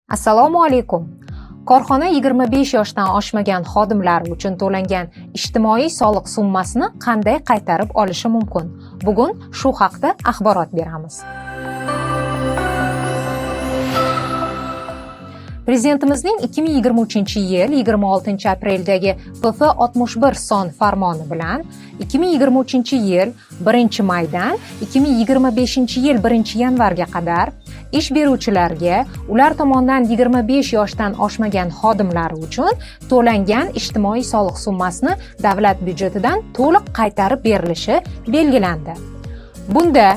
Assalomu alaykum. Korxona 25 yoshdan oshmagan xodimlar uchun to'langan ijtimoiy soliq summasini qanday qaytarib olishi mumkin? Bugun shu haqda axborot beramiz. Prezidentimizning 2023-yil 26-apreldagi PF 61 son farmoni bilan 2023-yil 1-maydan 2025-yil 1-yanvarga qadar ish beruvchilarga ular tomonidan 25 yoshdan oshmagan xodimlari uchun to'langan ijtimoiy soliq summasini davlat byudjetidan to'liq qaytarib berilishi belgilandi. Bunda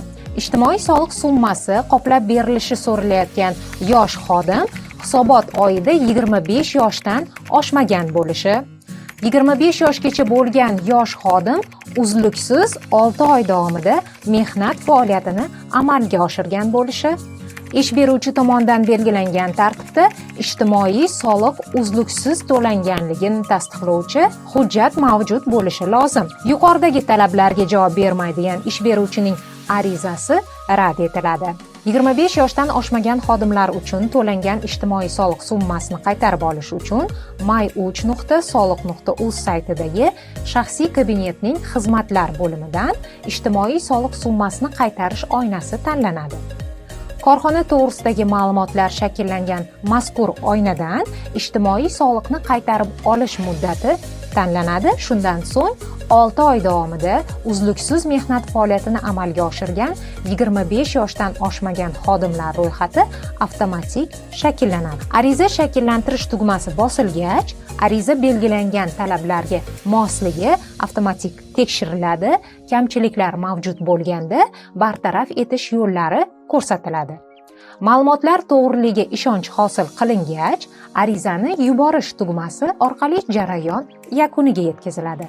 ijtimoiy soliq summasi qoplab berilishi so'ralayotgan yosh xodim hisobot oyida 25 yoshdan oshmagan bo'lishi, 25 yoshgacha bo'lgan yosh xodim uzluksiz 6 oy davomida mehnat faoliyatini amalga oshirgan bo'lishi, ish beruvchi tomonidan belgilangan tartibda ijtimoiy soliq uzluksiz to'langanligini tasdiqlovchi hujjat mavjud bo'lishi lozim. Yuqoridagi talablarga javob bermaydigan ish beruvchining arizasi rad etiladi. 25 yoshdan oshmagan xodimlar uchun to'langan ijtimoiy soliq summasini qaytarib olish uchun my3.soliq.uz saytidagi shaxsiy kabinetning xizmatlar bo'limidan ijtimoiy soliq summasini qaytarish oynasi tanlanadi. Korxona to'g'risidagi ma'lumotlar shakllangan mazkur oynadan ijtimoiy soliqni qaytarib olish muddati tanlanadi. Shundan so'ng 6 oy davomida uzluksiz mehnat faoliyatini amalga oshirgan 25 yoshdan oshmagan xodimlar ro'yxati avtomatik shakllanadi. Ariza shakllantirish tugmasi bosilgach, ariza belgilangan talablarga mosligi avtomatik tekshiriladi, kamchiliklar mavjud bo'lganda bartaraf etish yo'llari ko'rsatiladi. Ma'lumotlar to'g'riligiga ishonch hosil qilingach, arizani yuborish tugmasi orqali jarayon yakuniga yetkaziladi.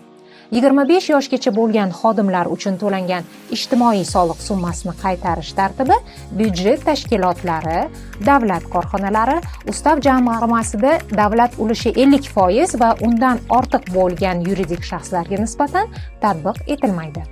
25 yoshgacha bo'lgan xodimlar uchun to'langan ijtimoiy soliq summasini qaytarish tartibi byudjet tashkilotlari, davlat korxonalari, ustav jamg'armasida davlat ulushi 50% va undan ortiq bo'lgan yuridik shaxslarga nisbatan tatbiq etilmaydi.